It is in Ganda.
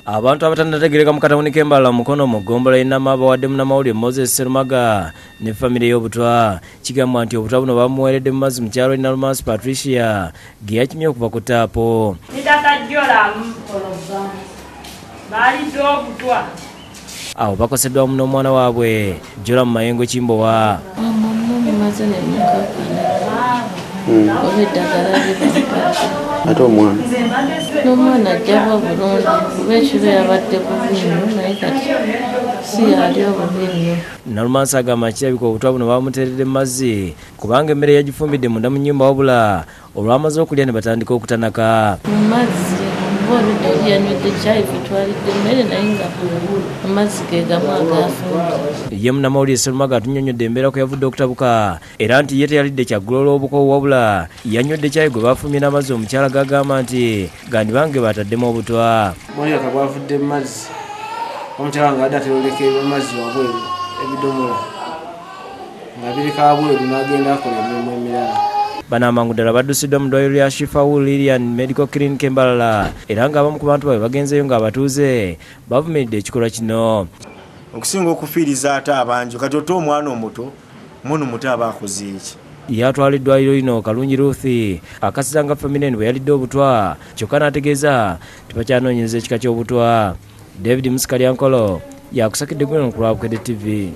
Abantu abatannategeereka mu katawuni k'Embalala Mukono mu ggombolola y'e Nama bawadde munnamawulire Moses Serumaga ne famire y'obutwa. Kigambibwa nti obutwa buno bamuweeredde mu mazzi mukyalo Nalumansi Patricia ge yakimye okuva ku ttaapu. Awo bakoseddwa wamu n'omwana waabwe Jola mu Mayengo Kimbowa. Ate omwana n'omwana ajjabwa bulungi kuba ekiro yabadde bubi nnyo naye kati si yali obubi nnyo. Nalumansi agamba kirabika obutwa buno bamuteeredde mu mazzi kubanga emmere yagifumbidde munda mu nnyumba wabula olwamaze okulya ne batandika okutanaka. Mu mazzi kuba oludda oli yanywedde caayi ffe twalidde emmere naye nga amazzi ge gamu agafumbye. Ye munnamawulire Serumaga atunnyonnyodde embeera kwe yavudde okutabuka era nti ye teyalidde kyaggulo olw'obukoowu wabula yanywedde caayi gwe bafumbye n'amazzi omukyala g'agamba nti gandibange bataddemu obutwa. Bwaliraka bwavudde mu mazzi omukyala nga adde ateroleka amazzi wabweru ebidomola nga bireka wabweru n'agenda akola emirimu emirala. Bano amangu ddala baddusiddwa mu ddwaliro lya Shifawu Lilian Medical Clinic e Mbalala era ng'abamu ku bantu baabwe bagenzeeyo ng'abatuuze bavumiridde ekikolwa kino. Okusinga okufiiriza ate abangi kati ote omwana omuto muno muto aba akoze eki. Ye atwala eddwaliro lino Kalungi Ruth akasiza nga famire eno bwe yalidde obutwa kyokka n'ategeeza nti bakyanoonyereza ekika ky'obutwa. David Musikalyankolo yakusakidde guno ku lwa Bukedde TV.